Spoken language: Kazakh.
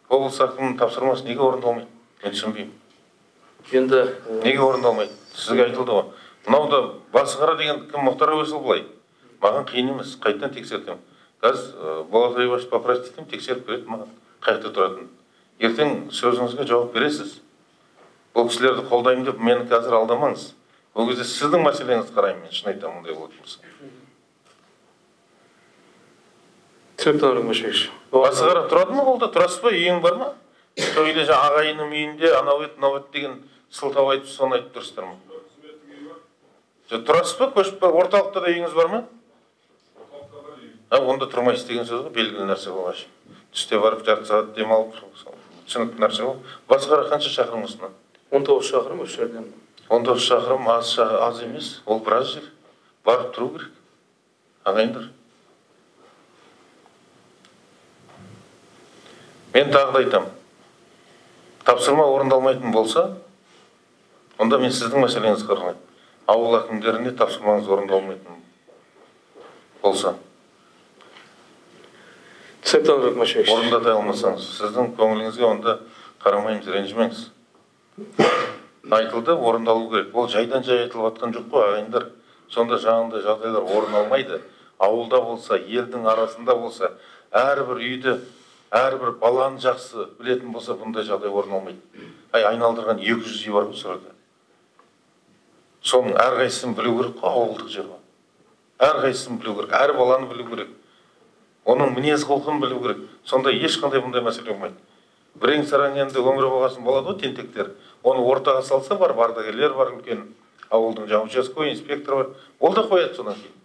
Облыс әкімінің тапсырмасы неге орындалмайды? Мен түсінбеймін. Енді неге орындалмайды? Сізге айтылды ғой. Мынау да Басықара деген кім, Мұхтар Әуезұлы былай. Маған қиын емес, қайтадан тексертемін. Қазір Болат Айбашев попросить етемін, тексеріп береді маған қай жақта тұратынын. Ертең сөзіңізге жауап бересіз. Бұл кісілерді қолдаймын деп мені қазір алдамаңыз. Ол кезде сіздің мәселеңізді қараймын мен, шын айтамын, ондай болатын болса. Түсінікті, Нұрбек Машбекович. Басықара тұрады ма қолда? Тұрасыз ба? Үйің бар ма? Сол үйде жаңа ағайыным үйінде анау еді, мынау еді деген сылтау айтып, соны айтып тұрсыздар ма? Жоқ, тұрасыз ба? Көшіп ба? Орталықта да үйіңіз бар ма? Онда тұрмайсыз деген сөз ғой, белгілі нәрсе болғаш. Түсте барып жарты сағат демалып, түсінікті нәрсе ғой. Басықара қанша шақырым осынан? 19 шақырым осы жерден. 19 шақырым аз емес, ол біраз жер. Барып тұру керек, ағайындар. Мен тағы да айтамын, тапсырма орындалмайтын болса, онда мен сіздің мәселеңізді қарамаймын. Ауыл әкімдеріне тапсырмаңыз орындалмайтын болса. Түсінікті, Нұрбек Машбекович. Орындата алмасаңыз, сіздің көңіліңізге онда қарамаймыз, ренжімеңіз. Айтылды, орындалу керек. Ол жайдан жай айтылып жатқан жоқ қой, ағайындар. Сонда жаңағындай жағдайлар орын алмайды. Ауылда болса, елдің арасында болса, әрбір үйді, әрбір баланы жақсы білетін болса, бұндай жағдай орын алмайды. Ай, айналдырған 200 үй бар ғой сол жерде. Соның әрқайсысын білу керек қой, ауылдық жер ғой. Әрқайсысын білу керек, әр баланы білу керек. Оның мінез құлқын білу керек. Сонда ешқандай бұндай мәселе болмайды. Бірең-сараң енді өмір болғасын болады ғой тентектер. Оны ортаға салса бар, ардагерлер бар, үлкен ауылдың жаңа участковый инспектор бар. Ол да қояды содан кейін.